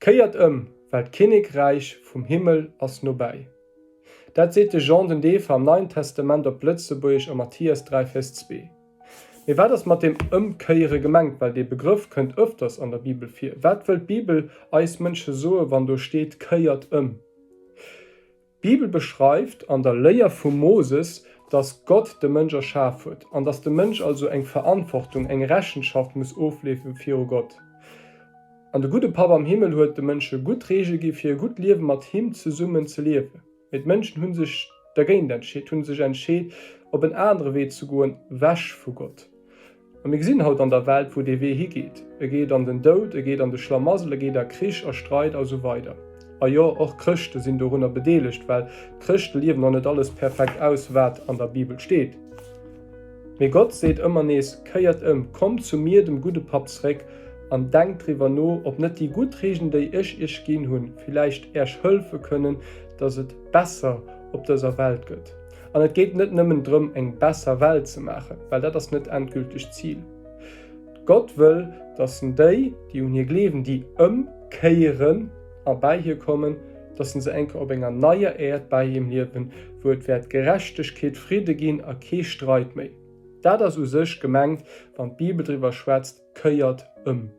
Kéiert ëm, well d'Kinnekräich vum Himmel ass nobäi. Dat seet de Jean den Deefer am Neien Testament op Lëtzebuergesch a Mathias 3, Vers 2. Mee wat ass mat dem Ëmkéiere gemengt? Well dee Begrëff kënnt ëfters an der Bibel vir. Wat wëll d'Bibel eis Mënsche soe wann do steet Kéiert ëm? D'Bibel beschreift an der Léier vum Moses, dass Gott de Mënsch erschaf huet an dass de Mënsch also eng Verantwortung, eng Rechenschaft muss ofleefe viru Gott. An de gudde Papp am Himmel huet de Mënsche gutt Reegele gi fir e gutt Liewe mat him zesummen ze liewen. Mee d'Mënschen hu sech dergéint entscheet, hu sech entscheet op en anere Wee ze goen, wech vu Gott. A mir gesinn haut an der Welt, wou dee Wee higeet. E geet an den Doud, e geet an de Schlamassel, e geet a Krich, a Streit a sou weider. A jo, och Chrëschte sinn dorunner bedeelegt, well d'Chrëschte liewen och net alles perfekt aus, wat an der Bibel steet. Mee Gott seet ëmmer nees, Kéiert ëm, kommt zu mir, dem gudde Papp, zréck an denkt driwwer no, ob net déi gutt Regeln, déi ech iech ginn hunn, villäicht Äech hëlfe kënnen, dass et besser op dëser Welt gëtt. An et geet net nëmmen drëm, eng besser Welt ze maachen, well dat ass net endgültegt Zil. Gott wëll, dass en déi, déi un hie gleewen, déi ëmkéieren a bäi hie kommen, dass se eng Kéier op enger neier Äerd bäi him liewen, wou et wäert Gerechtegkeet, Fridde ginn a kee Streit méi. Dat ass u sech gemengt, wann d'Bibel driwwer schwätzt, Kéiert ëm.